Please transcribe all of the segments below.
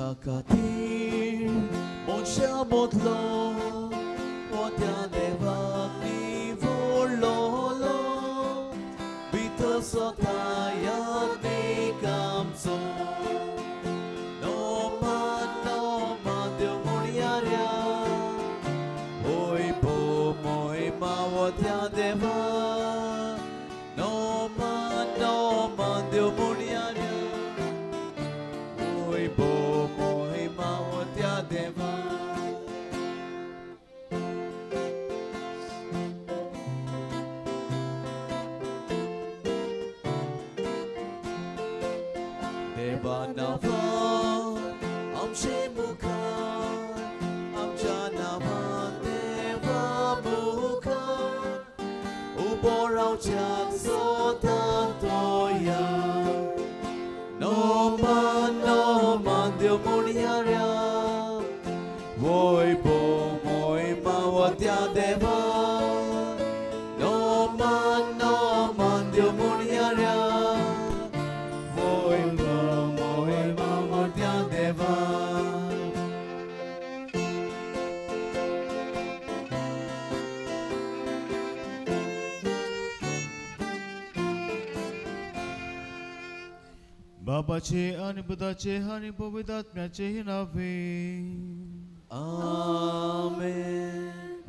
आमच्या खातीर मनशां मदलो त्या देवाक निवडलोलो भितर सोता यादीक आमचो नोमान नोमा देव मुणयाऱ्या होय भो मोय मावो त्या देवा नोमा नोमा देव मुणयाऱ्या होय भो मोय मावो त्या देवा. देवा नांवान आमचे मुखार आमच्या नांवान देवा मुखार उबो रावच्याक सोदता तो या नोमा नोमा देव मुणयाऱ्या वोय भो मोय मावो त्या देवा नोमा नोमा देव मुणयाऱ्या वोय भो मोय मावो त्या देवा. बाबाचे आनी पुताचे आनी पवित्र आत्म्याचे नावे आमेन.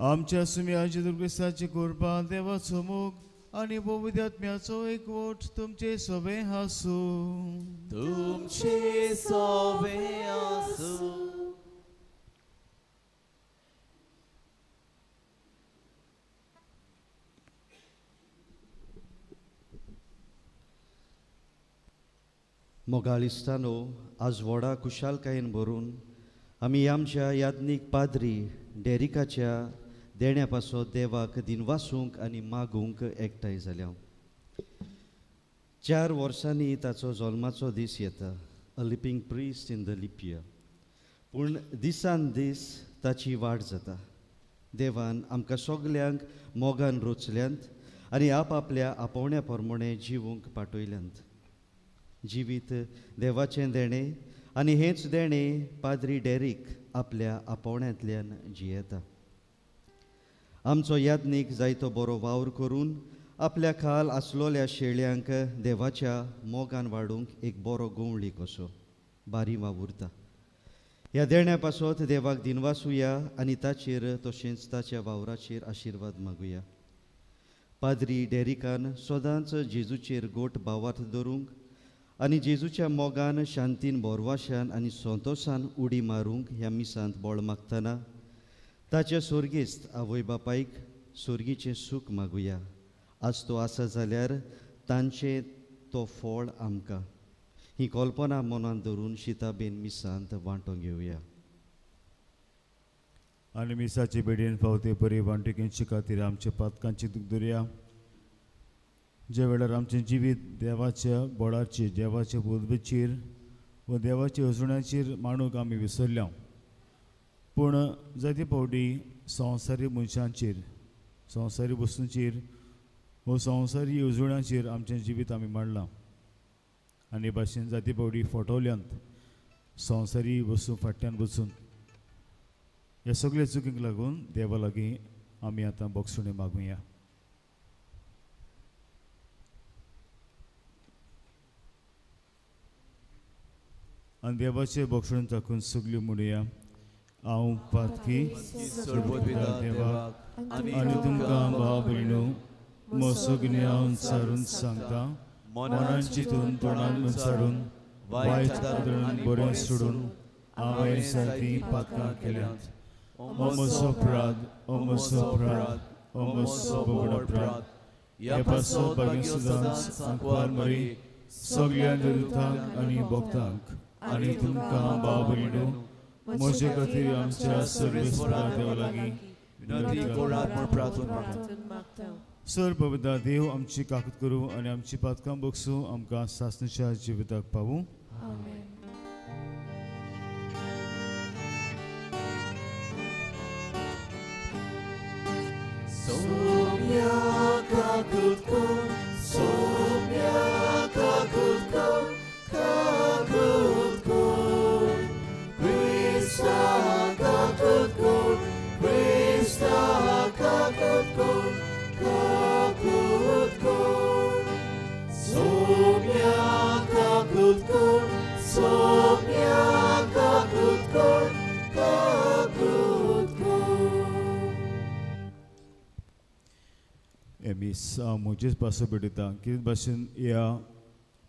आमच्या सुम्या जेजू क्रिस्ताची कृपा देवाचो मोग आनी पवित्र आत्म्याचो एकवट तुमचे सवे आसूं. तुमचे सवे आसूं. मोगाळ इश्टानो, आज व्हडा खुशालकायेन भरून आमी आमच्या याज्ञीक पाद्री डेरिकाच्या देण्या पासत देवाक दिनवासूंक आनी मागूंक एकठांय जाल्या. 4 वर्सांनी ताचो जल्माचो दीस येता, a leaping priest in the leap year. पूण दिसान दीस ताची वाड जाता. देवान आमकां सगल्यांक मोगान रोचल्यांत आनी आपआपल्या आपोवण्या प्रमाणें जिवूंक पाठयल्यांत. जिवीत देवाचें देणें आनी हेंच देणें पाद्री डेरीक आपल्या आपोवण्यांतल्यान जियेता. आमचो याज्ञीक जायतो बरो वावर करून आपल्या खाल आसलोल्या शेळ्यांक देवाच्या मोगान वाडूंक एक बरो गवळी कसो बारी वावुरता. ह्या देण्या पासत देवाक दिनवासुया आनी ताचेर तशेंच ताच्या वावराचेर आशिर्वाद मागुया. पाद्री डेरिकान सदांच जेजूचेर गोट भावार्थ धरूंक आनी जेजूच्या मोगान शांतीन बोरवाशान आनी संतोशान उडी मारूंक ह्या मिसांत बळ मागतना ताच्या सोर्गेस्त आवय बापायक सोर्गीचें सूख मागुया. आज तो आसा जाल्यार तांचें तो फळ आमकां ही कल्पना मनांत धरून शिताबेन मिसांत वांटो घेवया. आनी मिसाचे बेडयेन फावते बरी वांटो घेवचे खातीर आमच्या पातकांची दूख धरया. ज्या वेळार आमचें जिवीत देवाच्या बोडाचेर देवाच्या बुदबेचेर व देवाच्या येवजण्याचेर मांडूंक आमी विसरल्या, पूण जायते फावटी संवसारी मनशांचेर संवसारी वस्तूंचेर व संवसारी येवजण्यांचेर आमचें जिवीत आमी मांडलां आनी भाशेन जायते फावटी फटवल्यांत संवसारी वस्तू फाटल्यान वचून. ह्या सगळ्या चुकींक लागून देवा लागीं आमी आतां बोगसुणी मागुया. आनी देवाचे बोगसुणेन चाकून सगल्यो म्हणुया, हांव पातकी सर्वपिता देवाक आनी तुमकां भाव भयणू म्हजो हांव सारून सांगता, मनान चिंतून तोंडान उच्चारून वायट आदळून बरें सोडून हांवें सारकीं पातकां केल्यांत. ओ म्हजो अपराध, ओ म्हजो अपराध, ओ म्हजो व्हड अपराध. ह्या पासत भाग्य सदांच आंकवार मरी सगळ्या दुतांक आनी भक्तांक आनी तुमकां भाव भयणू म्हजे खातीर आमच्या सर्वेस्परा देवा लागीं विनंती करात म्हूण प्रार्थना मागता. सर पवित्र देव आमची काकूत करूं आनी आमची पातकां बगसूं, आमकां सासणीच्या जिविताक पावूं. आमेन. सोम्या काकूत कर, सोम्या काकूत कर, काकूत कर, मीस हांव म्हजेच पासत भेटयता. कितें भाशेन ह्या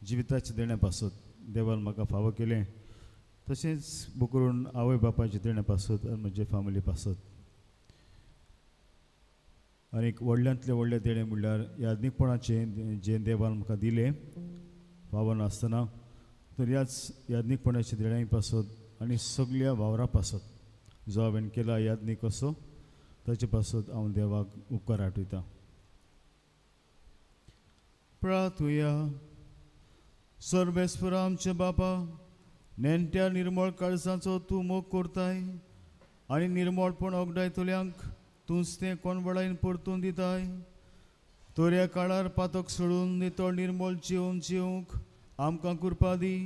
जिविताच्या देण्या पासत देवान म्हाका फावो केलें, तशेंच करून आवय बापायच्या देण्या पासत आनी म्हजे फामिली पासत. आनी एक व्हडल्यांतलें व्हडलें देणें म्हणल्यार याज्ञीकपणाचें जें देवान म्हाका दिलें फावो नासतना, तर ह्याच याज्ञीकपणाच्या देण्या पासत आनी सगल्या वावरा पासत जो हांवें केला याज्ञीक असो ताचे पासत हांव देवाक उपकार आठयतां. प्रार्थुया. सर्वेस्पर आमचे बापा, नेणट्या निर्मळ काळजाचो तूं मोग करताय आनी निर्मळपण ओगडायतल्यांक तूंच तें कोणवळायन परतून दिताय. तर ह्या काळार पातक सोडून नितळ निर्मळ जिवन जिवंक आमकां कृपा दी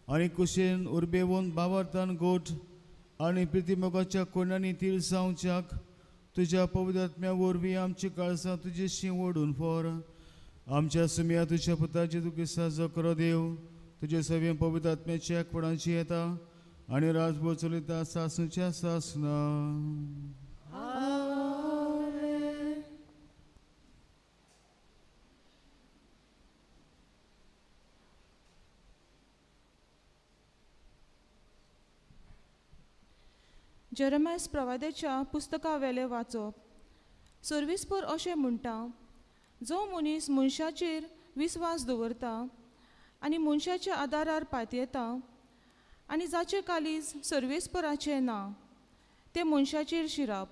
आनी कुशेन उर्बेवन बावार्थान गोठ आनी प्रितीमोगाच्या कोणांनी तीर जावच्याक तुज्या पवित्र आत्म्या वरवीं आमची काळजां तुजेशी ओडून फोर. आमच्या सुमया तुज्या पुताचे तुका साजो करो देव, तुजे सगळें पवित्र आत्म्याच्या एकपणाची येता आनी राजभर चलयता सासूच्या सासना. जेरेमायस प्रवाद्याच्या पुस्तकावेलें वाचप. सर्वेस्पर अशें म्हणटा, जो मनीस मनशाचेर विस्वास दवरता आनी मनशाच्या आदारार पातयेता आनी जाचें कालीज सर्वेस्पराचें ना तें मनशाचेर शिराप.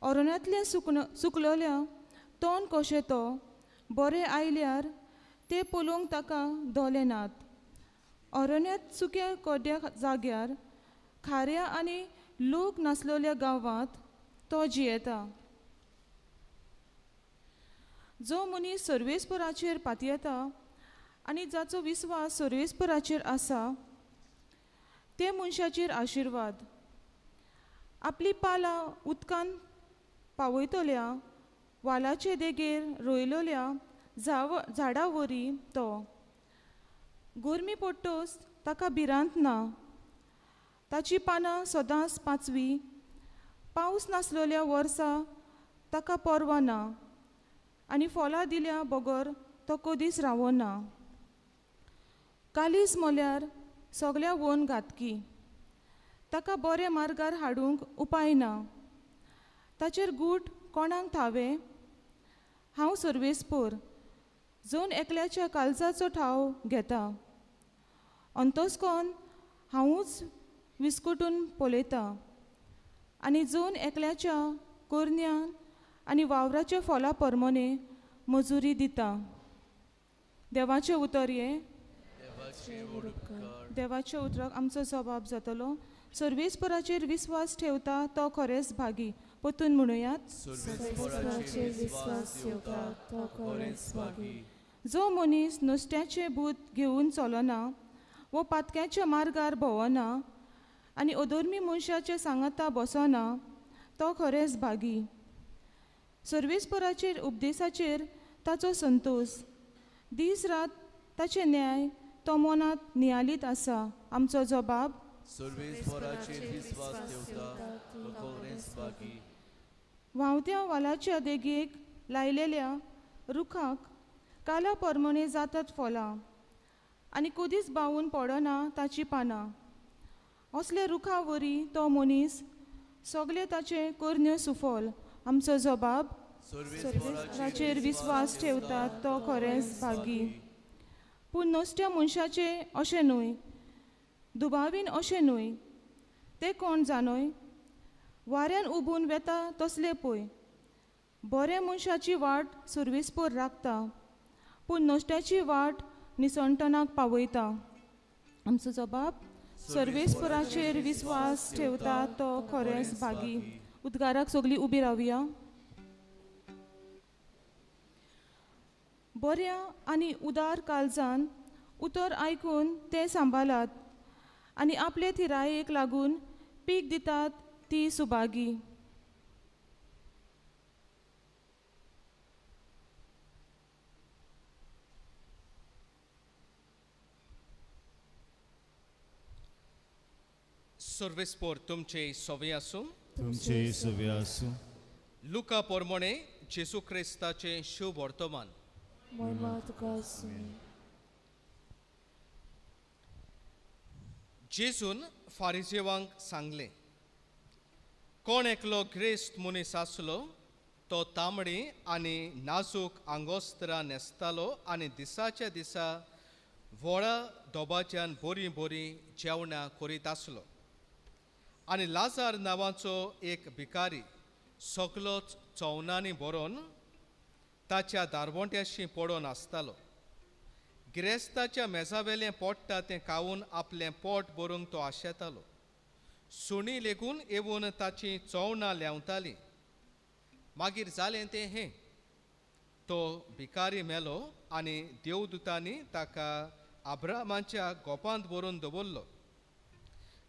अरण्यांतलें सुकलेल्या तण कशें तो बरें आयल्यार तें पळोवंक ताका दोले नात. अरण्यांत सुक्या कोड्या जाग्यार खाऱ्या आनी लोक नासलेल्या गांवांत तो जियेता. जो मनीस सर्वेस्पराचेर पातयेता आनी जाचो विस्वास सर्वेस्पराचेर आसा ते मनशाचेर आशिर्वाद. आपली पालां उदकान पावयतल्या वालाचे देगेर रोयलेल्या झाडा वरी तो. गरमी पडटच ताका भिरांत ना, ताची पानां सदांच पांचवी. पावस नासलेल्या वर्सा ताका पर्वा ना आनी फळां दिल्या बगर तो कदीच रावना. कालीज म्हळ्यार सगल्या वन घातकी, ताका बरे मार्गार हाडूंक उपाय ना. ताचेर गूट कोणाक थावें? हांव सर्वेस्पर जण एकल्याच्या काळजाचो ठाव घेता. अंतस्कोन हांवूच विस्कटून पळयता आनी जण एकल्याच्या करण्यान आनी वावराच्या फळां परमने मजुरी दिता. देवाचें उतर हें. देवाच्या उतराक आमचो जबाब जातलो. सर्वेस्पराचेर विस्वास ठेवता तो खरेंच भागी. परतून म्हणुयात, जो मनीस नुस्त्याचें भूत घेवन चलना वो पातक्याच्या मार्गार भोंवना आनी अधर्मी मनशाचे सांगाता बसना तो खरेंच भागी. सर्वेस्पराचेर उपदेसाचेर ताचो संतोश, दीस रात ताचे न्याय तो मनांत नियालीत आसा. आमचो जबाब, व्हांवत्या वालाच्या देगेक लायलेल्या रुखाक काला परमणे जातात फळां आनी कदीच बावून पडना ताची पानां. असले रुखा वरी तो मनीस सगळे ताचे करण्यो सुफल. आमचो जबाब, सर्वेस्पराचेर विस्वास ठेवता तो खरेंच भागी. पूण नश्ट्या मनशाचे अशें न्हय, दुबावीन अशें न्हय, ते कोण जाणय वाऱ्यान उबून वेता तसले पळय. बऱ्या मनशाची वाट सर्वेस्पर राखता, पूण नश्ट्याची वाट निसणटणाक पावयता. आमचो जबाब, सर्वेस्पराचेर विस्वास ठेवता तो खरेंच भागी. उद्गाराक सगळीं उबी रावया. बऱ्या आनी उदार काळजान उतर आयकून ते सांबाळात आनी आपले थिरायेक लागून पीक दितात ती सुभागी. सर्वेस्पर तुमचे सवे आसूं. तुमचे सवे आसूं. लुका पोरमोणे जेजू क्रिस्ताचें शुभ वर्तमान. जेजून फारिजेवांक सांगलें, कोण एकलो ग्रेस्त मनीस आसलो तो तांबडी आनी नाजूक आंगोस्त्रां न्हेसतालो आनी दिसाच्या दिसा व्हडा दोबाच्यान बरीं बरीं जेवणां करीत आसलो. आनी लाजार नांवाचो एक भिकारी सगलोच चवनांनी भरोन ताच्या दारवंट्याशी पडोन आसतालो. गिरेस्ताच्या मेजावेलें पोडटा तें खावन आपलें पोट भरूंक तो आशेतालो. सुणी लेगून येवन ताची चवणां लेंवतालीं. मागीर जालें तें हें, तो भिकारी मेलो आनी देवदूतांनी ताका अब्रामाच्या गोपांत व्हरून दवरलो.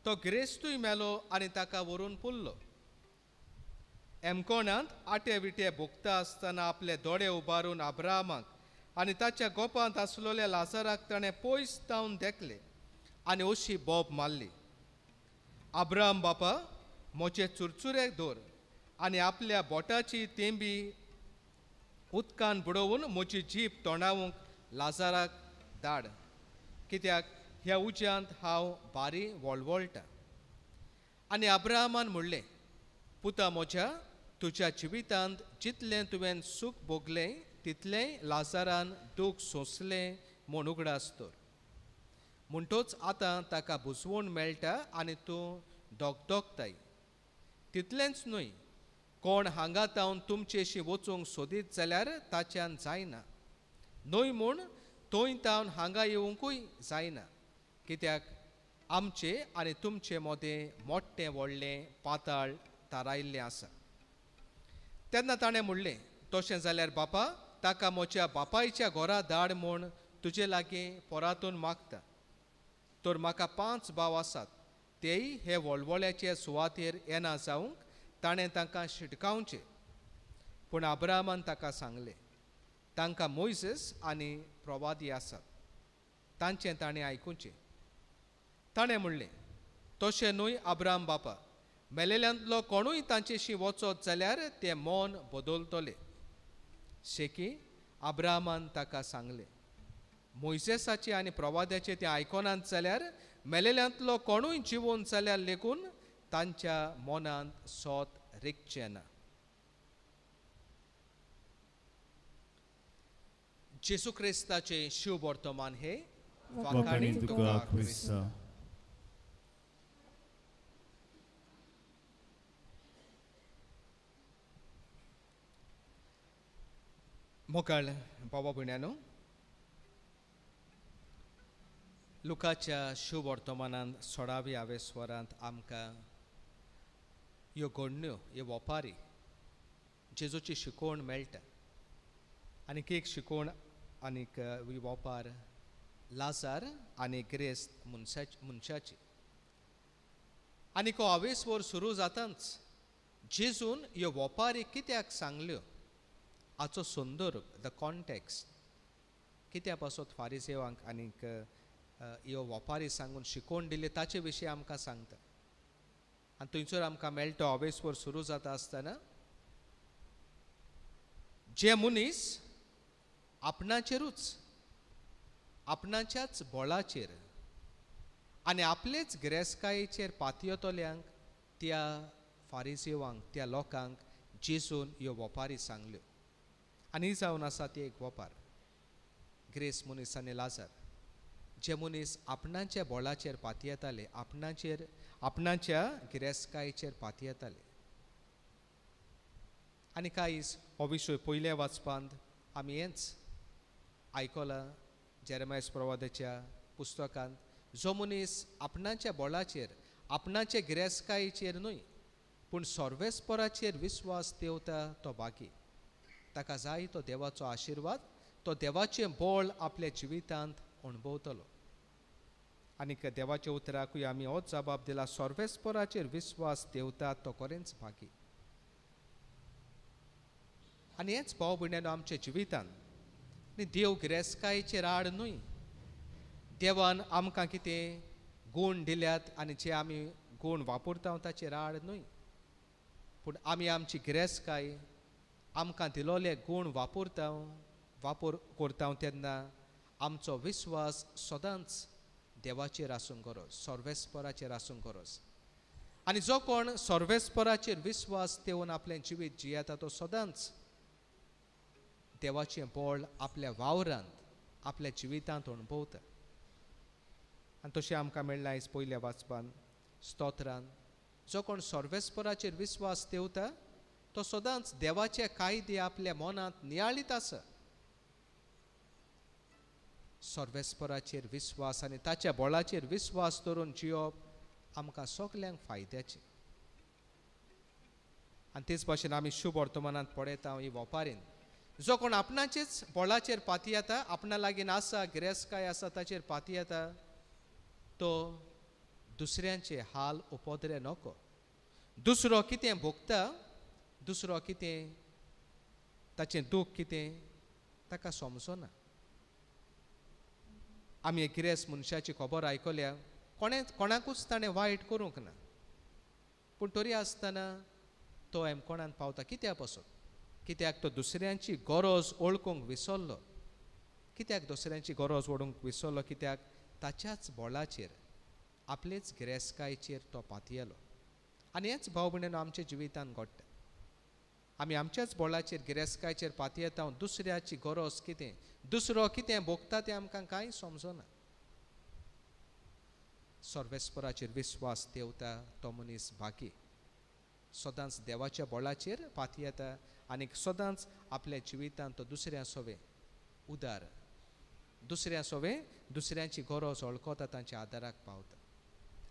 तो गिरेस्तूय मेलो आनी ताका व्हरून पुरलो. एमकोणांत आटे विटे भोगता आसतना आपले दोळे उबारून अब्रामाक आनी ताच्या गोपांत आसलेल्या लाजाराक ताणें पयस तावन देखले आनी अशी बोब मारली, अब्राम बापा म्हजे चुरचुरे दवर आनी आपल्या बोटाची तेंबी उदकान बुडोवन म्हजी जीब तोंडावंक लाजाराक धाड, कित्याक ह्या उज्यांत हांव बारी वळवळटा. आनी अब्राहमान म्हणलें, पुता म्हज्या, तुज्या जिवितांत जितलें तुवें सूख भोगलें तितलेंय लाजारान दूख सोंसलें म्हूण उगडास दवर. म्हणटोच आतां ताका बुजवण मेळटा आनी तूं दगदगताय. तितलेंच न्हय, कोण हांगा तावन तुमचेशी वचूंक सोदीत जाल्यार ताच्यान जायना, न्हय म्हूण थंय तावन हांगा येवंकूय जायना, कित्याक आमचे आनी तुमचे मदें मोठें व्हडलें पाताळ थारायिल्लें आसा. तेन्ना ताणें म्हणलें, तशें जाल्यार बापा ताका म्हज्या बापायच्या घरा धाड म्हूण तुजे लागीं परातून मागता. तर म्हाका 5 भाव आसात, तेय हे वळवळ्याचे सुवातेर येना जावंक ताणें तांकां शिटकावचें. पूण अब्राहमान ताका सांगलें, तांकां मोयसेस आनी प्रवादी आसात, तांचें ताणें आयकुचें. ताणें म्हणलें, तशें न्हय अब्राहम बापा, मेलेल्यांतलो कोणूय तांचेशी वचत जाल्यार तें मन बदलतलें. शेकी अब्राहमान ताका सांगलें, मोयसेसाचें आनी प्रवाद्याचें तें आयकनात जाल्यार मेलेल्यांतलो कोणूय जिवोन जाल्यार लेगून तांच्या मनांत सोत रिगचें ना. जेजू क्रिस्ताचें शुभ वर्तमान हे वाखाणी तुका क्रिस्ता. मोगाळ बाबा भयण्यानो, लुकाच्या शुभ वर्तमानान सोळाव्या आवेस्वरांत आमकां ह्यो घडण्यो, ह्यो वपारी जेजूची शिकवण मेळटा. आनीक एक शिकवण आनीक वपार लाजार आनी गिरेस्त मनशाची. आनीक हो आवेसवर सुरू जाताच जेजून ह्यो वपारी कित्याक सांगल्यो हाचो संदर्भ, the context, कित्या पासत फारिसेवांक आनीक ह्यो वपारी सांगून शिकोवन दिल्यो ताचे विशीं आमकां सांगता. आनी थंयसर आमकां मेळटा आवेसवर सुरू जाता आसतना जे मनीस आपणाचेरूच, आपणाच्याच बळाचेर आनी आपलेच गिरेस्तकायेचेर पातयेतल्यांक, त्या फारिसेवांक, त्या लोकांक जेजून ह्यो वपारी सांगल्यो. आनी जावन आसा ती एक वपार, ग्रेस मनीस आनी लाजार, जे मनीस आपणाच्या बळाचेर पातयेताले, आपणाचेर, आपणाच्या गिरेस्तकायेचेर पातयेताले. आनी कांय हो विशय पयल्या वाचपांत आमी हेंच आयकलां जेरेमायस प्रवादाच्या पुस्तकांत, जो मनीस आपणाच्या बळाचेर, आपणाच्या गिरेस्तकायेचेर न्हय पूण सर्वेस्पराचेर विस्वास देवता तो बाकी, ताका जाय तो देवाचो आशिर्वाद, तो देवाचें बळ आपल्या जिवितांत अणभवतलो. आनीक देवाच्या उतराकूय आमी होच जबाब दिला, सर्वेस्पराचेर विस्वास देवता तो खरेंच भागी. आनी हेंच भाव भयण्यानो आमच्या जिवितांत आनी देव गिरेस्तकायेचेर आड न्हय, देवान आमकां कितें गूण दिल्यात आनी जे आमी गूण वापरता ताचेर आड न्हय, पूण आमी आमची गिरेस्तकाय आमकां दिलोले गूण वापरता वापर करता तेन्ना आमचो विस्वास सदांच देवाचेर आसूंक गरज, सर्वेस्पराचेर आसूंक गरज. आनी जो कोण सर्वेस्पराचेर विस्वास देवन आपलें जिवीत जियेता तो सदांच देवाचें बळ आपल्या वावरांत आपल्या जिवितांत अणभवता. आनी तशें आमकां मेळ्ळां आयज पयल्या वाचपान स्तोत्रान, जो कोण सर्वेस्पराचेर विस्वास देवता तो सदांच देवाचे कायदे आपल्या मनांत नियाळीत आसा. सर्वेस्पराचेर विस्वास आनी ताच्या बळाचेर विस्वास धरून जियोप आमकां सगल्यांक फायद्याचें. आनी तेच भाशेन आमी शुभ वर्तमानांत पळयता ही वपारीन, जो कोण आपणाचेच बळाचेर पातयेता, आपणा लागीं आसा गिरेस्तकाय आसा ताचेर पातयेता, तो दुसऱ्यांचे हाल उपद्रे नको. दुसरो कितें भोगता, दुसरो कितें ताचें दूख कितें ताका समजना. आमी एक गिरेस्त मनशाची खबर आयकल्या, कोणाकूच ताणें वायट करूंक ना, पूण तरी आसतना तो एमकोणान पावता. कित्याक पासून? कित्याक तो दुसऱ्यांची गरज वळखूंक विसरलो. कित्याक दुसऱ्यांची गरज वळखूंक विसरलो? कित्याक ताच्याच बळाचेर आपलेच गिरेस्तकायेचेर तो पातयेलो. आनी हेंच भाव भयणीनो आमच्या जिवितांत घडटा. आमी आमच्याच बळाचेर गिरेस्तकायेचेर पातयेता, दुसऱ्याची गरज कितें, दुसरो कितें भोगता तें आमकां कांय समजना. सर्वेस्पराचेर विस्वास देवता तो मनीस भागी, सदांच देवाच्या बळाचेर पातयेता आनी सदांच आपल्या जिवितांत तो दुसऱ्या सोवे उदार, दुसऱ्या सोवे दुसऱ्यांची गरज वळखता, तांच्या आदाराक पावता.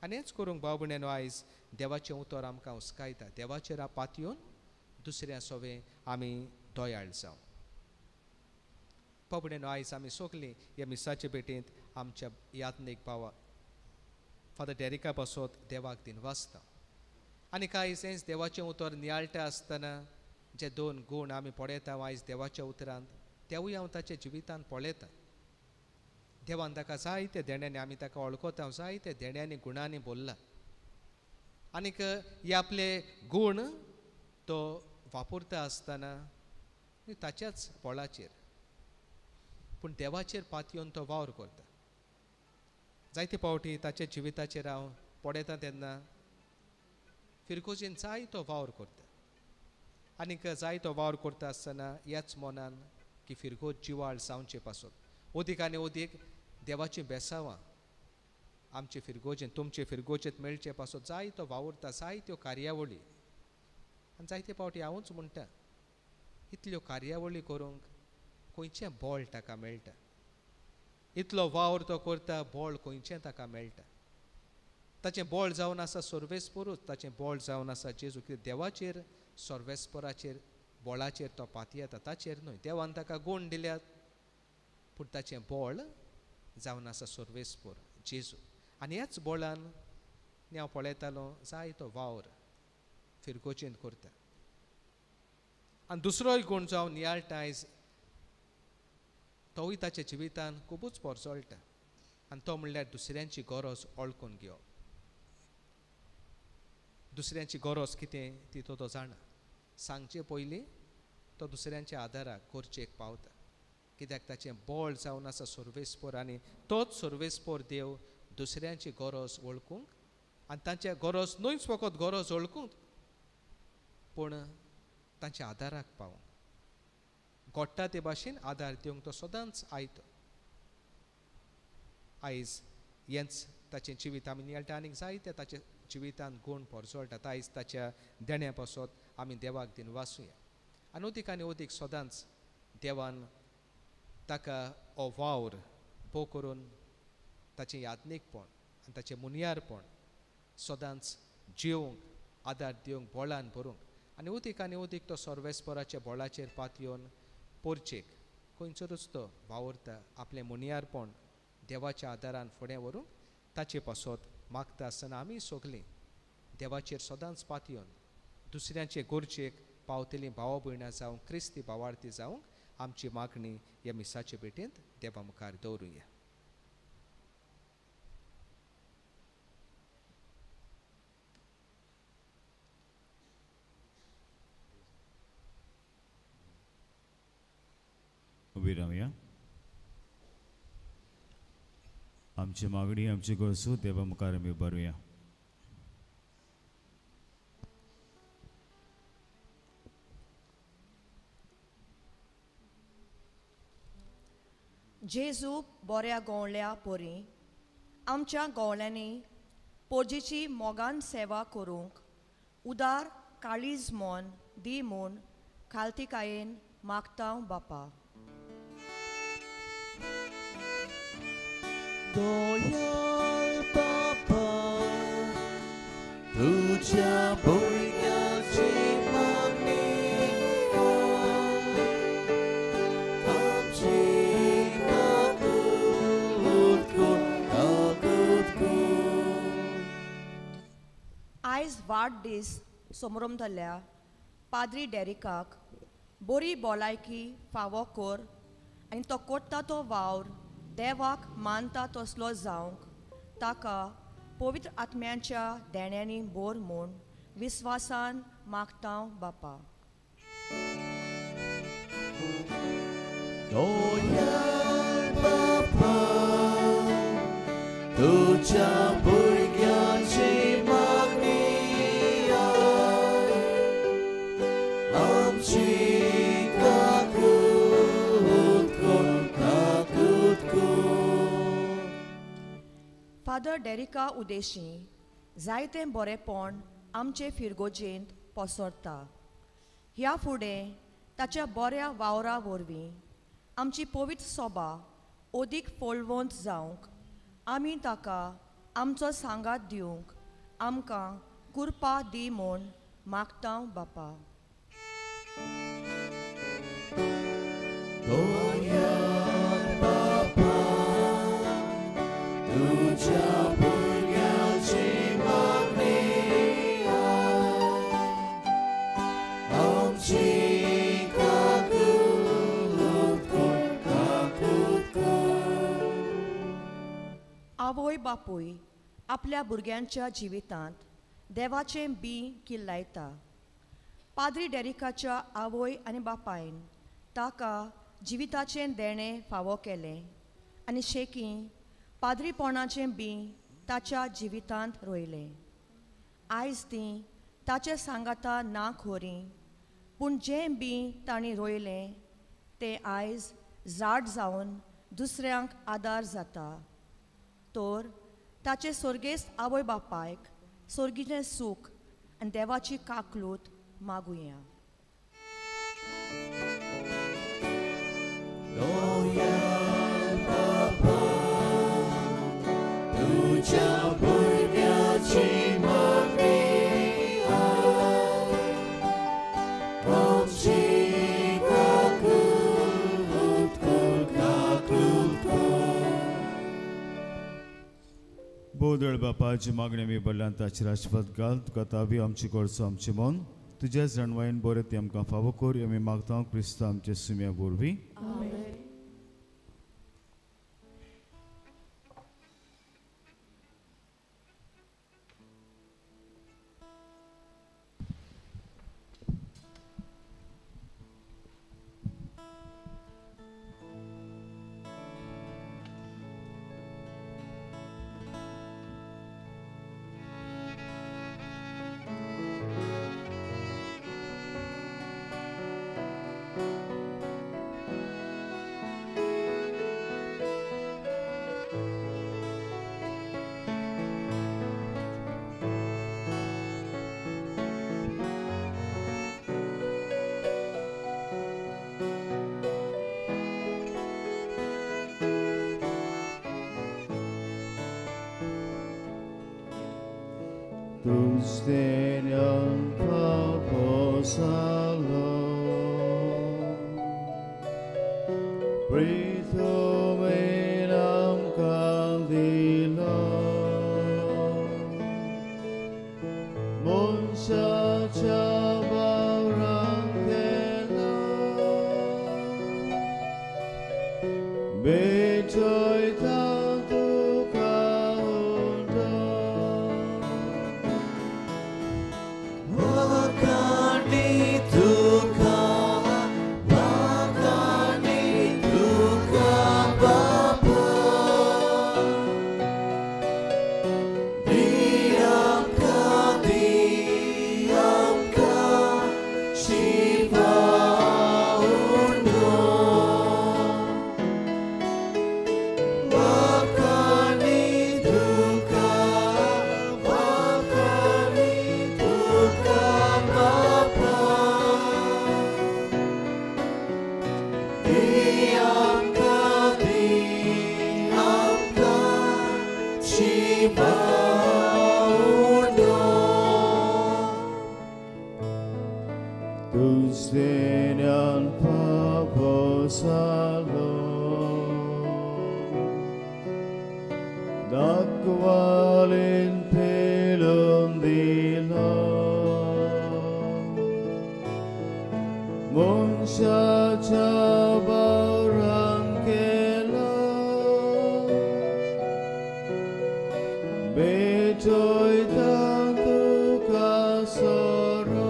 आनी हेंच करूंक भाव भयणीनो आयज देवाचें उतर आमकां हुस्कायता. देवाचेर पातयेवन दुसऱ्या सोवे आमी दयाळ जावं. भाव भयणीनो आयज आमी सगलीं ह्या मिसाचे भेटेंत आमच्या यात्नीक भावा फादर डेरिका पासत देवाक दिनवासता. आनी आयज हेंच देवाचें उतर नियाळटा आसतना जे दोन गूण आमी पळयता आयज देवाच्या उतरांत, तेवूय हांव ताच्या जिवितांत पळयता. देवान ताका जायते देण्यांनी, आमी ताका वळखता, जायते देण्यांनी गुणांनी बोल्ला आनीक हे आपले गूण तो वापरता आसतना ताच्याच बळाचेर, पूण देवाचेर पातयेवन तो वावर करता. जायते फावटी ताच्या जिविताचेर हांव पळयता तेन्ना फिरगोजेन जायतो वावर करता आनीक जायतो वावर करता आसतना ह्याच मनान की फिरगोज जिवाळ जावचे पासत अदीक आनी अदीक देवाचीं बेसावां आमचे फिरगोजेन तुमचे फिरगोजेंत मेळचे पासत जायतो वावुरता, जायत्यो कार्यावळी. आनी जायते फावटी हांवूच म्हणटा इतल्यो कार्यावळी करूंक खंयचें बळ ताका मेळटा, इतलो वावर तो करता, बळ खंयचें ताका मेळटा. ताचें बळ जावन आसा सर्वेस्परूच, ताचें बळ जावन आसा जेजू. कित्याक देवाचेर सर्वेस्पराचेर बळाचेर तो पातयेता, ताचेर न्हय. देवान ताका गूण दिल्यात, पूण ताचें बळ जावन आसा सर्वेस्पर जेजू. आनी ह्याच बळान हांव पळयतालो जायतो वावर फिरगोजेंत करता. आनी दुसरोय गूण जो हांव नियाळटा आयज, तोवूय ताच्या जिवितान खुबूच पोरजळटा, आनी तो म्हणल्यार दुसऱ्यांची गरज वळखून घेवप. दुसऱ्यांची गरज कितें ती तो जाणा, सांगचे पयलीं तो दुसऱ्यांच्या आदाराक गरजेक पावता. कित्याक ताचें बळ जावन आसा सर्वेस्पर आनी तोच सर्वेस्पर देव दुसऱ्यांची गरज वळखूंक आनी तांच्या गरज न्हयच फकत गरज वळखूंक, पूण तांच्या आदाराक पावूंक घडटा ते भाशेन आदार दिवंक तो सदांच आयतो. आयज हेंच ताचें जिवीत आमी नियाळटा आनीक जायते ताच्या जिवितांत गूण पोरजळटा. आयज ताच्या देण्या पासत आमी देवाक दिनवासुया. आनी अदीक आनी अदीक सदांच देवान ताका हो वावर भोव करून ताचें याज्ञीकपण आनी ताचें मुनियारपण सदांच जिवंक आदार दिवंक बळान भरूंक आनी अदीक तो सर्वेस्पराच्या बळाचेर पातयेवन पोरचेक खंयसरूच तो वावुरता, आपलें मुनियारपण देवाच्या आदारान फुडें व्हरूंक ताचे पासत मागता आसतना आमी सगलीं देवाचेर सदांच पातयेवन दुसऱ्यांचे गरजेक पावतलीं भावा भयणां जावं क्रिस्ती भावार्थी जावंक आमची मागणी ह्या मिसाचे भेटेंत देवा मुखार दवरुया. उबी रावया. आमची मागणी आमची गरजो देवा मुखार आमी उबारुया. जेजू बऱ्या गोवल्या परी आमच्या गोवल्यांनी पोजीची मोगान सेवा करूंक उदार काळीज मन दी म्हूण खालतीकायेन मागता बापा. दयाळ बापा तुझ्या भुरग्याची मागणी आमची काकूत कर, काकूत कर. आयज वाडदीस समरमतल्या पाद्री डेरिकाक बरी भलायकी फावो कर आनी तो कोत्ता तो वावर देवाक मानता तसलो जावंक ताका पवित्र आत्म्यांच्या देण्यांनी बोर म्हूण विस्वासान मागता बापा. दयाळ बापा तुझ्या भुरग्याची मागणी आमची काकूत कर, काकूत कर. फादर डेरिका उदेशी जायतें बरेंपण आमचे फिरगोजेंत पसरता. ह्या फुडें ताच्या बऱ्या वावरा वरवीं आमची पवित्र सोबा अदीक फळवंत जावंक आमी ताका आमचो सांगात दिवंक आमकां कृपा दी म्हूण मागता बापा. दयाळ बापा तुझ्या भुरग्याची मागणी आमची काकूत कर, काकूत कर. आवय बापूय आपल्या भुरग्यांच्या जिवितांत देवाचें बी किल्लायता. पाद्री डेरिकाच्या आवय आनी बापायन ताका जिविताचें देणें फावो केलें आनी शेकी पाद्रीपणाचें बी ताच्या जिवितांत रोयलें. आयज तीं ताचे सांगाता ना खोरी, पूण जें बी तांणी रोयलें तें आयज झाड जावन दुसऱ्यांक आदार जाता. तर ताचे सर्गेस्त आवय बापायक सर्गीचें सूख आनी देवाची काकलूत मागुया. दयाळ बापा तुझ्या भुरग्याची मागणी आमची काकूत कर, काकूत कर. बोदळ बापाची मागणी आमी बरल्यान ताचेर आशिर्वाद घाल. तुका ताबी आमची गरजो आमचें मन तुज्या जाणवायेन बरें तें आमकां फावो कर. आमी मागता क्रिस्तांव आमचे सुम्या वरवीं. Tusterian paposalo Prituminam candilo Monsa chabarangelo Betoy tanto kaunda Wakani tuka, wakani tuka. तुझेन्यान फावो जालो दाखवालेन पेलून दिलो मनशाच्या बावरान केलो भेटयता तुका सोरो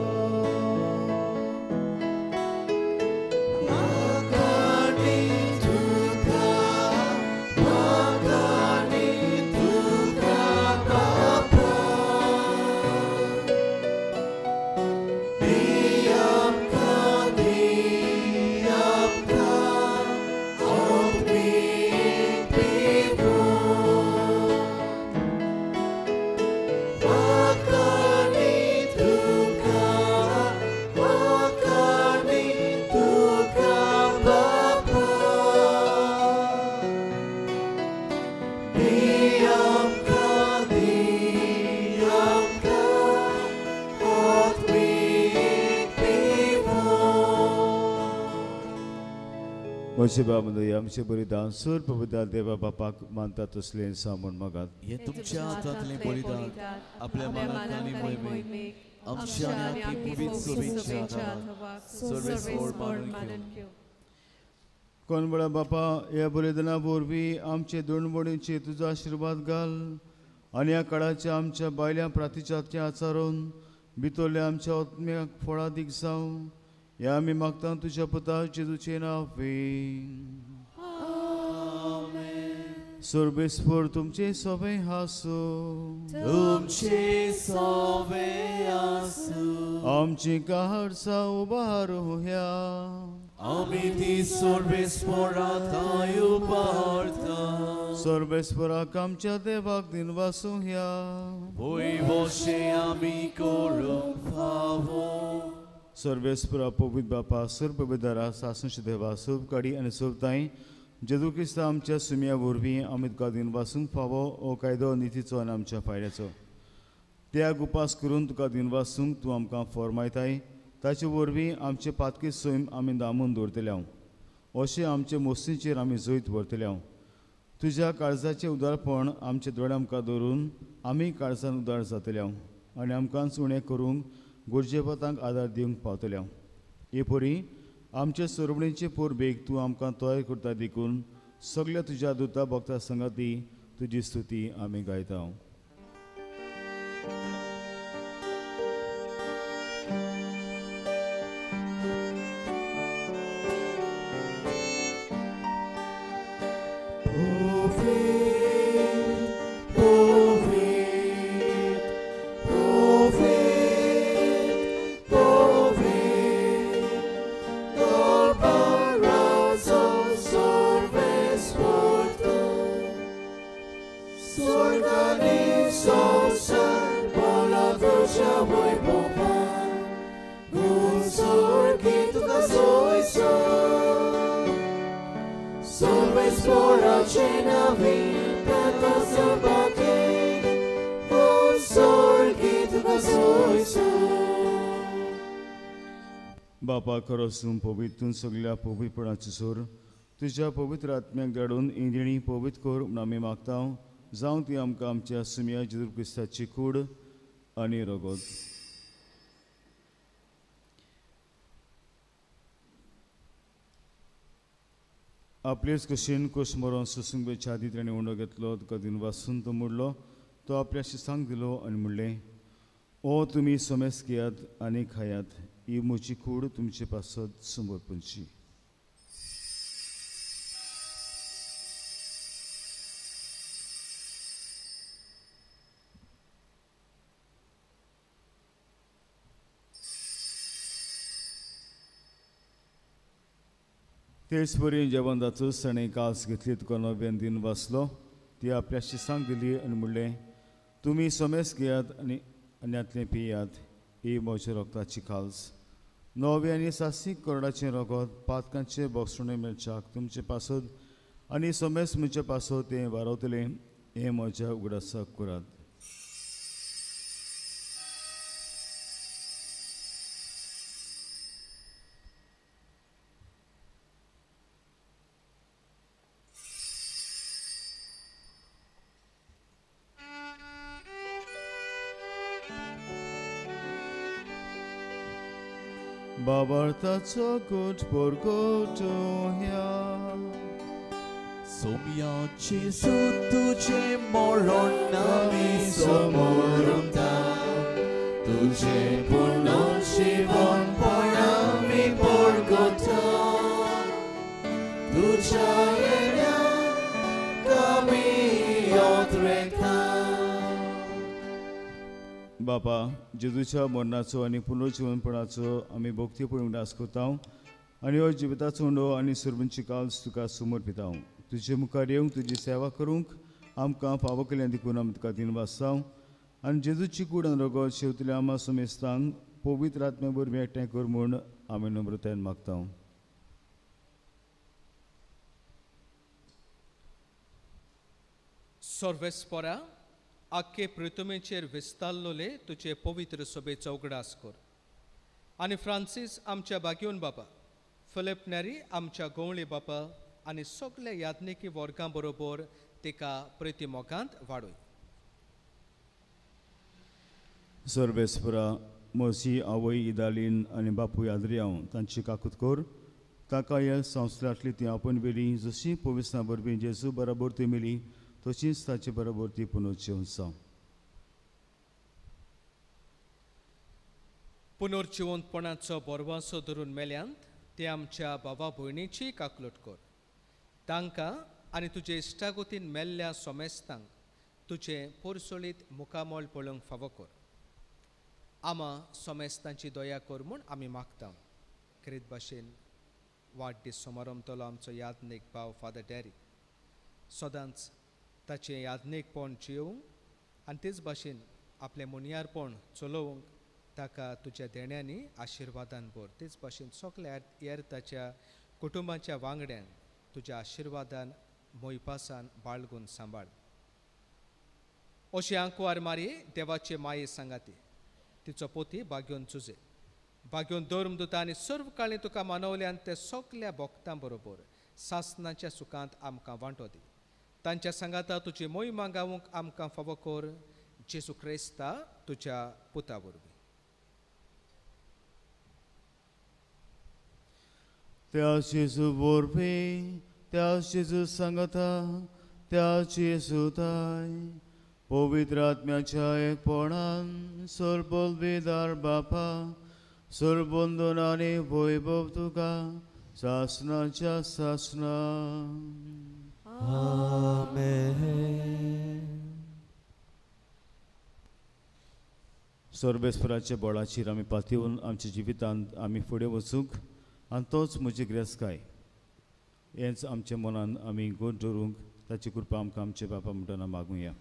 म्हजे बाबा आमचे बलिदान सूर प्रभुदा देवा बापाक मानता तसलें सामून मागात. हे तुमच्या हातांतलें बलिदान आपल्या मनाक आनी मोहिमेक आमच्या आनी आपली पवित्र सभेच्या आदाराक सर्वेस्पर मानून घेवं. कोणबळा बापा ह्या बलिदाना वरवीं आमचे दोणवणीचे तुजो आशिर्वाद घाल आनी ह्या काळाच्या आमच्या बायल्या प्रातिचात्या आचारून भितरल्या आमच्या आत्म्याक फळादीक जावं ह्या आमी मागता तुज्या पुता जेजूचें नांव. सर्वेस्पर तुमचे सोबे आसूं तुमचे सोबे आसूं. आमची काळजां उबारुया आमी ती सर्वेस्पराक उबारता. सर्वेस्पराक आमच्या देवाक दिनवासुया वय वशे आमी करूंक फावो. सर्वेस्परा पवित्र बापा सर्वपविदारा सासुश देवा सोब काडी आनी सोबताय जेजू क्रिस्ता आमच्या सुम्या वरवीं आमी तुका दिनवासूंक फावो हो कायदो नितीचो आनी आमच्या फायद्याचो त्याग उपास करून तुका दिनवासूंक तूं आमकां फॉर्मायताय ताचे वरवीं आमचे पातकी सैम आमी दामून दवरतले हांव अशें आमचे मोस्तीचेर आमी जैत व्हरतले हांव. तुज्या काळजाचें उदारपण आमच्या दोळ्या मुखार दवरून आमी काळजान उदार जातले हांव आनी आमकांच उणें करूंक गरजेपतांक आदार दिवंक पावतले हांव. हे परी आमचे सरवणेचे पोरबेक तूं आमकां तयार करता देखून सगल्या तुज्या दुता भक्ता संगाती तुजी स्तुती आमी गायता. बापा खरो सून पवित्र सगल्या पवित्रपणाचो सोर तुज्या पवित्र आत्म्याक धाडून इंदिणी पवित्र कर म्हूण आमी मागता. जावं ती आमकां आमच्या सुम्या जेजू क्रिस्ताची कूड आनी रगत. आपलेच कशेन कोश मरोन सोसूंक छाती ताणें उंडो घेतलो तुका दिनवासून तो मोडलो तो आपल्या शिसांक दिलो आनी म्हणलें, ओ तुमी समेस घेयात आनी खायात, ही म्हजी कूड तुमचे पासत समर्पणची. तेच परी जेवण जातूच ताणें कास घेतली तुका नव्यान दिन वाचलो ती आपल्या शिसांक दिली आनी म्हणलें, तुमी समेस घेयात आनी आनी पियात, ही म्हज्या रगताची खाल्स नवे आनी सासीक करडाचें रगत पातकांचे बोगसुणे मेळच्याक तुमचे पासत आनी समेस म्हणचे पासत तें वारवतलें हें म्हज्या उगडासाक करात. बाबार्थाचो गोट परगटोया. सोम्याची तुझे मरण आमी समोरता, तुझे पूर्ण जीवनपण आमी परगटा. तुझ्या येण्याक आमी अद्रेता. बापा, जेजूच्या मरणाचो आनी पुनर्जिवनपणाचो आमी भक्तीपूर्ण उगडास करता आनी हो जिविताचो उंडो आनी सर्वांची काल्स तुका समर्पिता. तुजे मुखार येवंक तुजी सेवा करूंक आमकां फावो केल्यान देखून आमी तुका दिनवासता आनी जेजूची कूड आनी रगत शेवतल्या आमा समेस्तांक पवित्र आत्म्या वरवीं एकठांय कर म्हूण आमी नम्रतायेन मागता. सर्वेस्परा, आख्खे पृथ्वीचेर विस्तारलोले तुजे पवित्र सभेचो उगडास कर आनी फ्रांसीस आमच्या बागयोन बापा, फिलिप नेरी आमच्या गोवळी बापा आनी सगल्या याज्ञिकी वर्गां बरोबर तिका प्रिती मोगांत वाडय. सर्वेस्परा, म्हजी आवय इदालीन आनी बापूय आद्रियांव तांची काकूत कर. ताका ह्या संवसारांतली ती आपूण वेली जशी पवित्र वरवीं जेजू बरोबर ती मेली तशीच ताचे बरोबर ती पुनर्जीवन जावं. पुनर्जिवंतपणाचो बोरवासो धरून मेल्यांत ते आमच्या बाबा भयणीची काकलूट कर. तांकां आनी तुजे इश्टागतीन मेल्ल्या सोमेस्तांक तुजें पोरसोळीत मुखामळ पळोवंक फावो कर. आमा सोमेस्तांची दया कर म्हूण आमी मागता. क्रीत भाशेन वाडदीस समारंभतलो आमचो याज्ञीक भाव फादर डॅरी सदांच ताचें याज्ञीकपण जियोवंक आनी तेच भाशेन आपलें मुनियारपण चलोवंक ताका तुज्या देण्यांनी आशिर्वादान भर. तेच भाशेन सगल्या हेर ताच्या कुटुंबाच्या वांगड्यांक तुज्या आशिर्वादान मोयपासान बाळगून सांबाळ. अशी आंकवार मारी देवाचे माये सांगाती तिचो पोती बाग्योन चुजे बाग्योन धर्मदूता आनी सर्व काळी तुका मानवल्यान ते सगल्या भक्तां बरोबर सासनाच्या सुखांत आमकां वांटो दी. तांच्या सांगाता तुजी मोहिमा गावूंक आमकां फावो कर. जेजू क्रिस्ता तुज्या पुता वरवीं. त्या जेजू वरवीं, त्या जेजू सांगाता, त्या जेजूताय पवित्र आत्म्याच्या एकपणान सर्वबलविदार बापा, सर्वबंधन आनी वैभव तुका सासनाच्या सासना. आमेन. सर्वेस्पराच्या बळाचेर आमी पातयेवन आमच्या जिवितांत आमी फुडें वचूंक आनी तोच म्हजी ग्रेसकाय हेंच आमच्या मनान आमी गोड दवरूंक ताची कृपा आमकां आमचे बापा म्हणटना मागुया.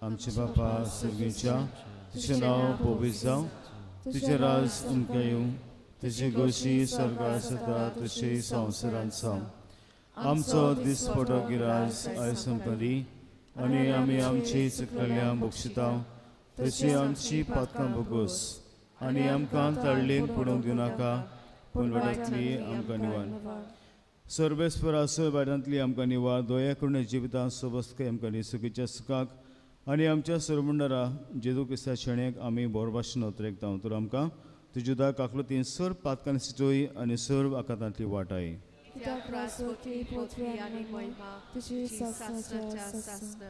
आमचे बापा सर्गीच्या, तुजें नांव पवित्र जावं, तुजें राज आमकां येवं, तुजी गोशी स्वर्गार जाता तशी संवसारांत जावं. आमचो दिसपटो गिराज आयज आमकां दी आनी आमी आमची चुकलेल्या बक्षिता तशी आमची पातकां भोगोस आनी आमकां ताळ्ळेक पडूंक दिवनाका, पूण वाड्यांतली आमकां निवार. सर्वेस्पर आसो वाड्यांतली आमकां निवार, दया करून जिवितांत सोबसकाय आमकां दी सुखीच्या सुखाक आनी आमच्या सरमुंडरा जेजू क्रिस्ता शेणेक आमी बोरभाशेन अतरेकता. तर आमकां तुज्या उदक काकलुतीन सर्व पातकांनी सिटोय आनी सर्व आकांतांतली वाटाय.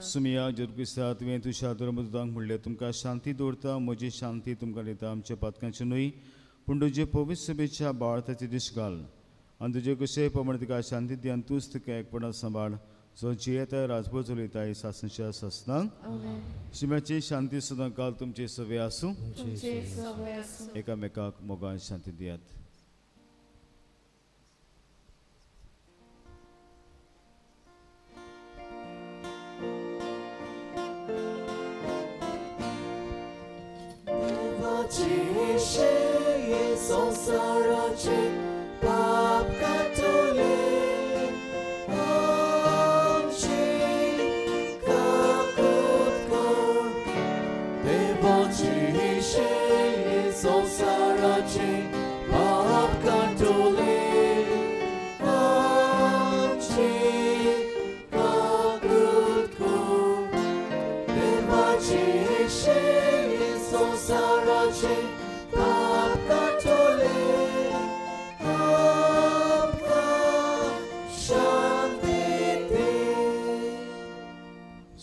सुमिया जेजू क्रिस्ता, तुवें तुज्या धर्मदूतांक म्हणलें, तुमकां शांती दवरता, म्हजी शांती तुमकां दिता. आमच्या पातकांची न्हय पूण तुजे पवित्र सभेच्या बाळताची दीस घाल आनी तुजे कशे प्रमाणे तुका शांती दी आनी तूंच तुका एकपणान सांबाळ, जो जियेता राजभर चलयता सासनाच्या सासनाक. शिम्याची शांती सदां काल तुमचे सवे आसूं. एकामेकाक मोगान शांती दियात. संसाराचे पाप कातले आमची काकूत कर. देवाची शे संसाराचे पाप कातले आमची काकूत कर. देवाची शे संसाराचे पाप कातले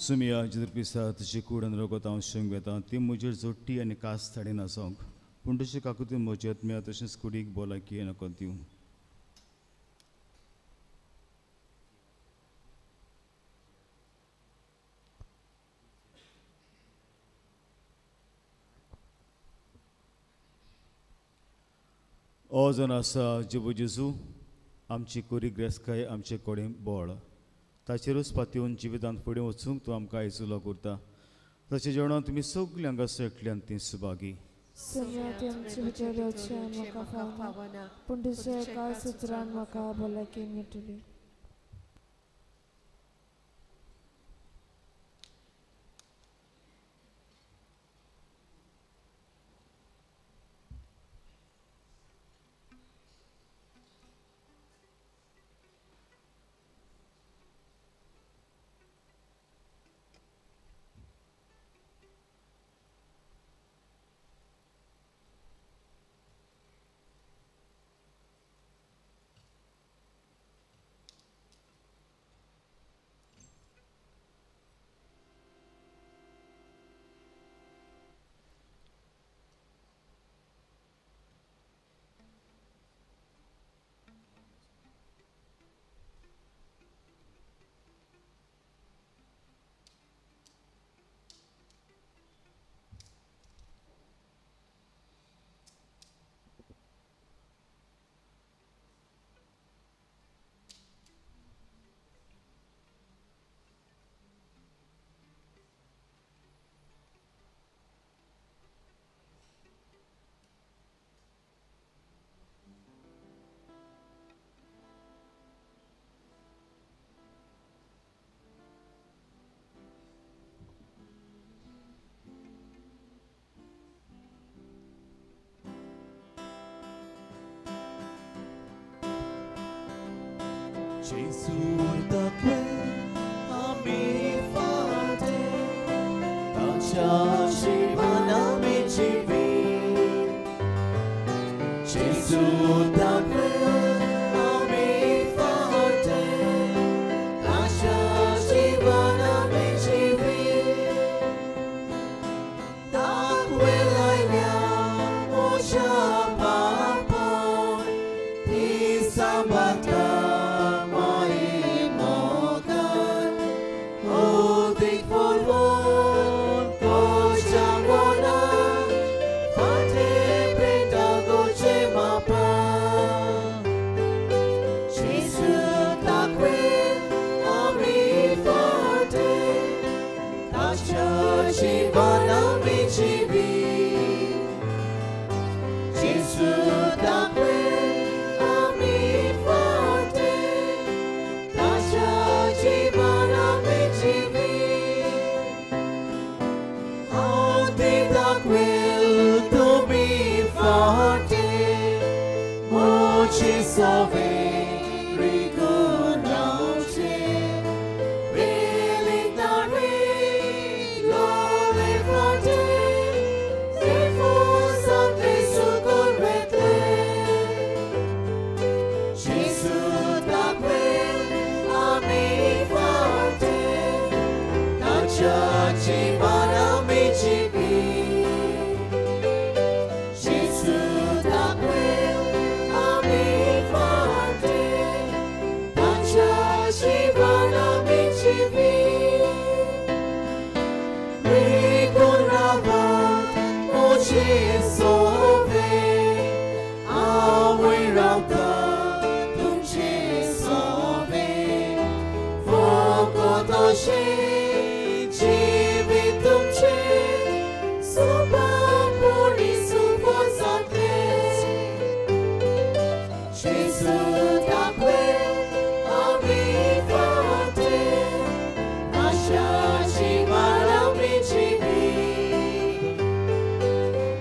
सुमिया जेजू क्रिस्ता तुजी कूड आनी रगत हांव शिवंक वेता ती म्हजेर जोडटी आनी कास थाडीन आसोंक पूण तुजे काकुतीन म्हजी आत्म्या तशेंच कुडीक भलायकी नकत दिवं. ओ जावन आसा जेबू जेजू आमची कोरी ग्रेसकाय आमचे कडेन बळ ताचेरूच पातयेवन जिवितांत फुडें वचूंक तूं आमकां आयजुलो करता. ताच्या जेवणान तुमी सगळीं हांगा एकल्यान ती सुभागी. पूण तुज्या एका सुत्रान म्हाका भलायकी मेळटली. Gesù da que ami fate tacha shivana mi jivi. Gesù da que ami fate tacha shivana mi jivi. Da quella mia mocha papon ti sabata.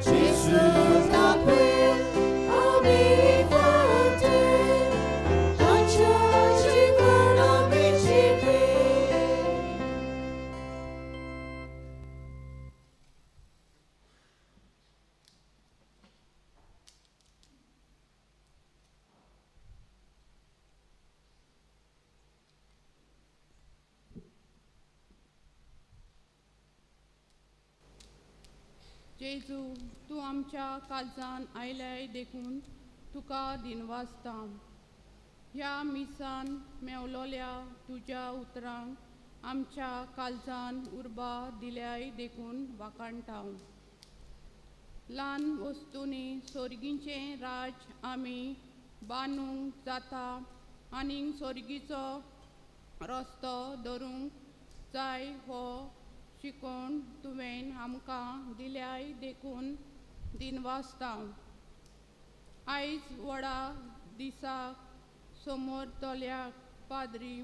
Gesù da quel ami forte. जेजू तूं आमच्या काळजान आयल्याय देखून तुका दिनवासता. ह्या मिसान मेवलोल्या तुज्या उतरांक आमच्या काळजान उर्बा दिल्याय देखून वाखाणटा. ल्हान वस्तूंनी सोर्गीचें राज आमी बांदूंक जाता आनी सोर्गीचो रस्तो धरूंक जाय हो शिकोवन तुवें आमकां दिल्याय देखून दिनवासता. आयज व्हडा दिसाक समोर तल्या पाद्री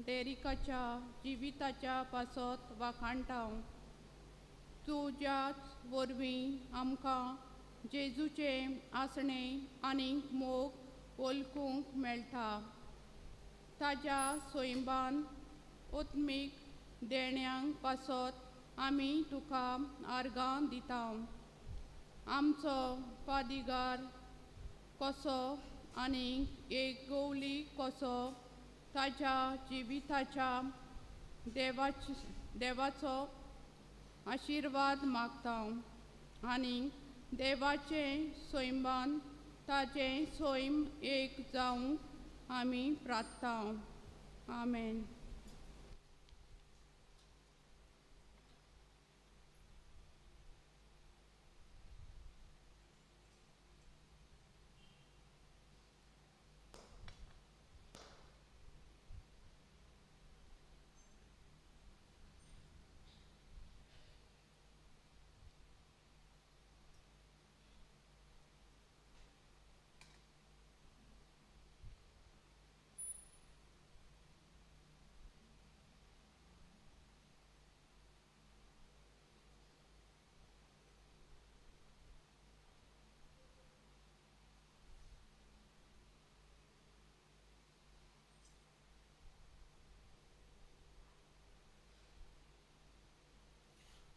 डेरिकाच्या जिविताच्या पासत वाखाणटा. तुज्याच वरवीं आमकां जेजूचें आसणें आनी मोग वळखूंक मेळटा. ताज्या सोयंबान ओत्मीक देण्यांक पासत आमी तुका आर्गां दिता. आमचो पादिगार कसो आनी एक गवली कसो ताज्या जिविताच्या देवाचो आशिर्वाद मागता आनी देवाचें सैमान ताजें सैम एक जावंक आमी प्रार्थता. आमेन.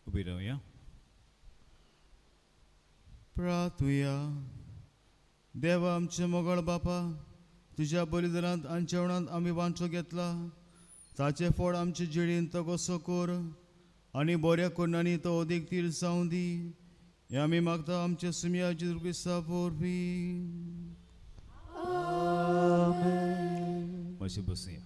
उबी रावया. प्रार्थुया. देवा आमचे मोगळ बापा, तुज्या बलिदानांत आनी जेवणांत आमी वांचो घेतला ताचें फळ आमचे जिणेंत तो कसो कर आनी बऱ्या कोणांनी तो अदीक तीर जावं दी. हें आमी मागता आमच्या सुमया जेजू क्रिस्ता वरवीं. मातशें बसया.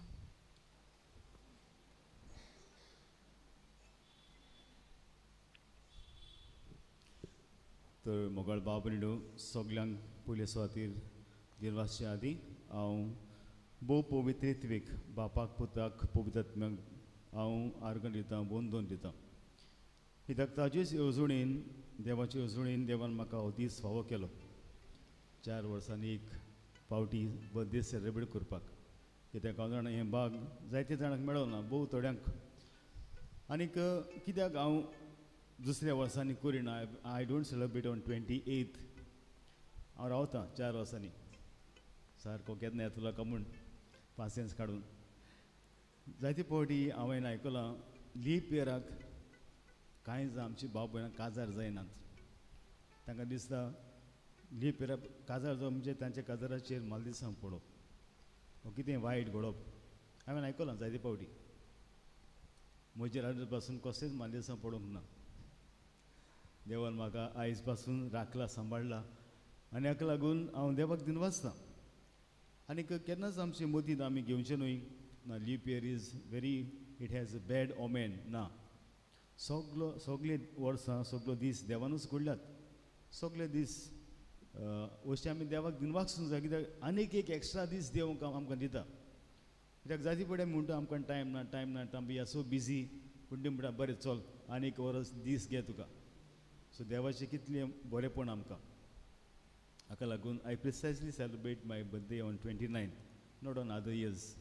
तर मोगाळ बाब भयणीनो, सगल्यांक पयले सुवातीर दिनवासचे आदीं हांव भोव पवित्रेत्वेक बापाक पुताक पवित्र आत्म्याक हांव आर्गां दितां, वंदन दितां. कित्याक ताजेच येवजणेन, देवाचे येवजणेन देवान म्हाका हो दीस फावो केलो. 4 वर्सांनी एक फावटी बर्थडे सेलेब्रेट करपाक. कित्याक हांव जाणा हें भाग जायते जाणांक मेळना, भोव थोड्यांक. आनीक कित्याक हांव दुसऱ्या वर्सांनी करिना, I don't celebrate on 28. हांव रावतां 4 वर्सांनी सारको केन्ना येतलो काय म्हूण पासियेंस काडून. जायते फावटी हांवें आयकलां लीप इयराक कांय जाण आमची भाव भयणां काजार जायनात. तांकां दिसता लीप इयराक काजार जावप म्हणजे तांच्या काजाराचेर मालदिसां पडप वो कितें वायट घडप. हांवें आयकलां जायते फावटी. म्हजेर आजून पासून कसलेंच मालदिसां पडूंक ना. देवान म्हाका आयज पासून राखला, सांबाळ्ळा आनी हाका लागून हांव देवाक दिनवासता. आनीक केन्नाच आमचे मतींत आमी घेवचें न्हय ना leap year is very, it has a bad omen. ना, सगलो सगळे वर्सां सगलो दीस देवानूच घडल्यात. सगळे दीस अशें आमी देवाक दिनवासूंक जाय. कित्याक आनीक एक एक्स्ट्रा दीस देव आमकां दिता. कित्याक जायते फावटी आमी म्हणटा आमकां टायम ना, टायम ना, we are so busy. पूण ते म्हणटा बरें चल आनीक वरस दीस घे तुका. सो देवाचें कितलें बरेंपण आमकां. हाका लागून I precisely celebrate my birthday on 29, not on other years.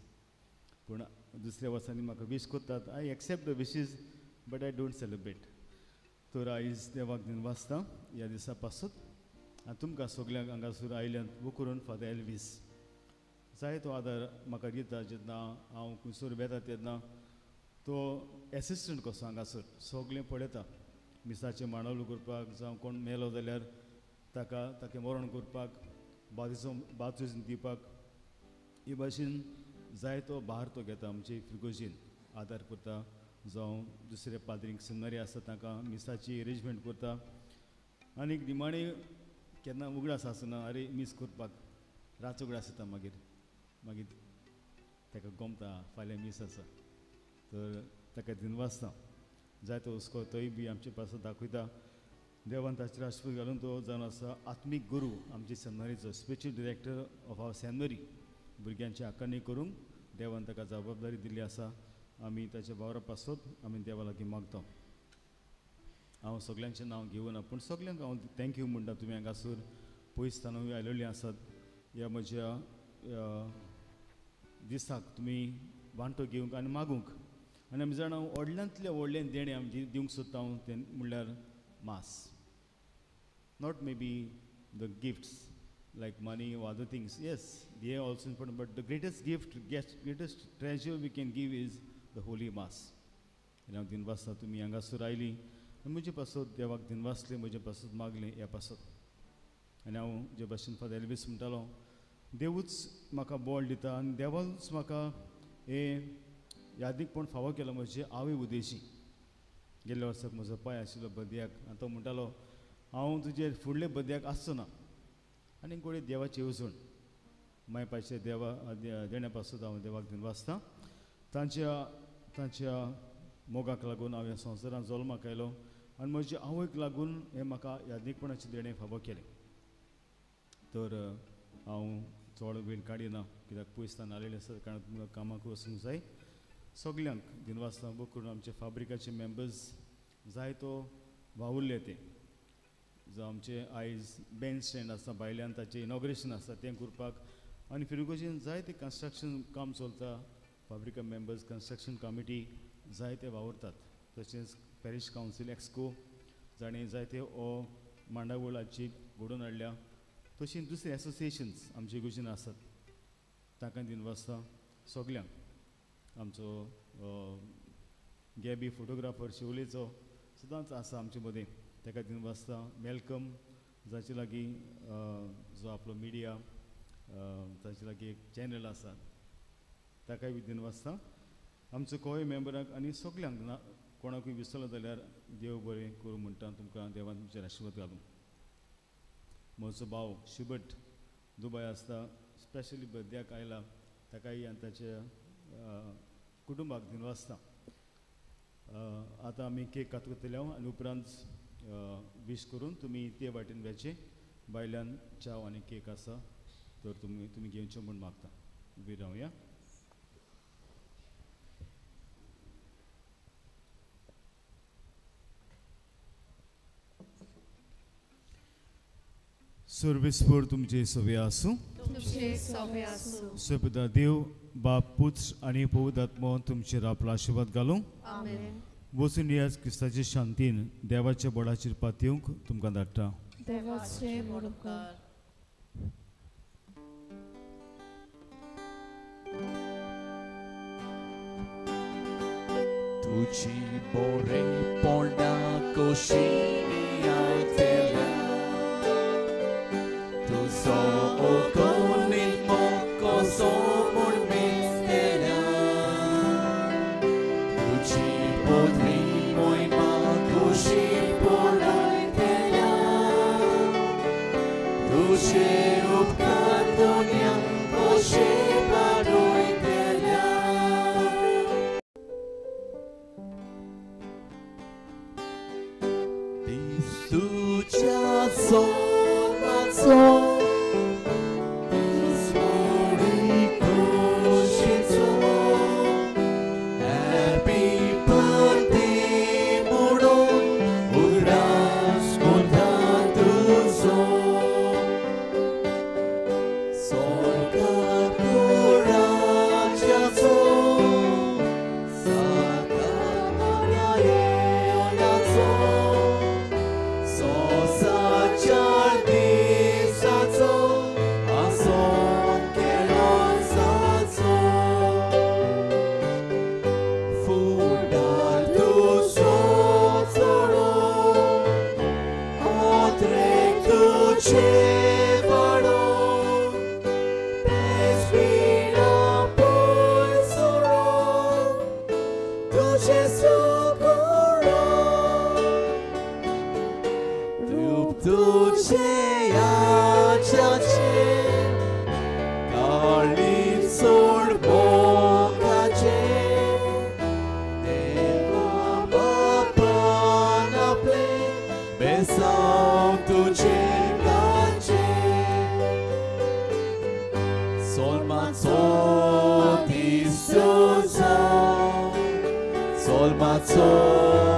पूण दुसऱ्या वर्सांनी म्हाका वीश करतात, I accept the wishes but I don't celebrate. तर आयज देवाक दिनवासता ह्या दिसा पासून. आनी तुमकां सगल्यांक हांगासर आयल्यान वो करून फादर एल्वीस जाय तो आदार म्हाका दिता. जेन्ना हांव खंयसर वेता तेन्ना तो एसिस्टंट कसो हांगासर सगळें पळयता. मिसाचें मांडवल करपाक जावं कोण मेलो जाल्यार ताका ताका मरण करपाक, बातिज्म दिवपाक, हे भाशेन जायतो भार तो घेता. आमचे फिगोजीन आदार करता, जावं दुसरे पाद्रींक सिमिनरी आसा तांकां मिसाची एरेंजमेंट करता. आनी निमाणें केन्ना उगडास आसना अरे मीस करपाक रात उगडास येता मागीर मागीर ताका गोमता फाल्यां मीस आसा तर ताका दिनवासता जायतो हुस्को तोय बी आमचे पासून दाखयता देवान ताचेर आशिर्वाद घालून तो जावन आसा आत्मीक गुरू आमचे सेमिनरीचो spiritual director of our seminary भुरग्यांची आकारणी करूंक देवान ताका जबाबदारी दिल्ली आसा आमी ताच्या वावरा पासत आमी देवा लागीं मागता. हांव सगल्यांचें नांव घेवना पूण सगल्यांक हांव thank you म्हणटा तुमी हांगासर पयस थानूय आयलेलीं आसात ह्या म्हज्या दिसाक तुमी वांटो घेवंक आनी मागूंक आनी आमी जाणा व्हडल्यांतलें व्हडलें देणें आमी दिवंक सोदता हांव तें म्हणल्यार mass. Not maybe the gifts like money or other things. Yes, they are also important, but the greatest gift, greatest treasure we can give is the Holy Mass. आनी हांव दिनवासता तुमी हांगासर आयलीं आनी म्हजे पासत देवाक दिनवासलें म्हजे पासत मागलें ह्या पासत. आनी हांव जे भाशेन फादर एल्वीस म्हणटालो देवूच म्हाका बळ दिता आनी देवानूच म्हाका हें यादीकपण फावो केलां म्हजे आवय उदेशी. गेल्ल्या वर्साक म्हजो पांय आशिल्लो बदयाक आनी तो म्हणटालो हांव तुजे फुडले बदयाक आसचो ना आनी गोडे देवाची येवजण माय पायचे देवा देण्या पासून हांव देवाक दिनवासता. तांच्या तांच्या मोगाक लागून हांव ह्या संवसारांत जल्माक आयलो आनी म्हजे आवयक लागून हें म्हाका यादीकपणाचें देणें फावो केलें. तर हांव चड वेळ काडिना कित्याक पयस तान आयलेलें आसा कारण तुमकां कामाक वचूंक जाय. सगल्यांक दिनवासता बूक करून आमचे फाब्रिकाचे मेंबर्स जायतो वावुरले ते जावं आमचे आयज बँड स्टँड आसा भायल्यान ताचें इनॉग्रेशन आसा तें करपाक आनी फिरगोजीन जायते कन्स्ट्रक्शन काम चलता फाब्रिका मेंबर्स कन्स्ट्रक्शन कमिटी जायते वावुरतात. तशेंच पॅरीश कावन्सील एक्सको जाणें जायते हो मांडावळाची घडोवन हाडल्या तशीं दुसरे एसोसिएशन्स आमचे गोजीन आसात तांकां दिनवासता सगल्यांक. आमचो गॅबी फोटोग्राफर शिवलेचो सदांच आसा आमचे मदें ताका दिनवासता. मेलकम जाचे लागीं जो आपलो मिडिया ताचे लागीं एक चॅनल आसा ताकाय बी दिनवासता. आमचो कोय मेंबराक आनी सगल्यांक ना कोणाकूय विसरलो जाल्यार देव बरें करूं म्हणटा तुमकां देवान तुमचेर आशिर्वाद घालूं. म्हजो भाव शिबट दुबय आसता स्पेशली बर्थडेक आयला ताकाय आनी ताच्या कुटुंबाक दिनवासता. आतां आमी केक कातरतले आनी उपरांत वीश करून तुमी ते वाटेन वेचे भायल्यान च्याव आनी केक आसा तर तुमी तुमी घेवचें म्हूण मागता. उबी रावया. सर्वेस्पर तुमचे सवे आसूं. सपदा देव बाप पुत्र आनी पवित्र आत्मो तुमचेर आपलो आशिर्वाद घालूं. वचून ह्या क्रिस्ताचे शांतीन देवाच्या बळाचेर पातयेवंक तुमकां धाडटा. तुजी बोरेपणा कशी तुजो अगणीत मोग कसो म्हूण मेजतल्या तुजी बरी मोहिमा कशी पळयतल्या तुजे उपकार दुनिया कशे पाडयतल्या. सोलमाचो दीस तुजो, सोलमाचो.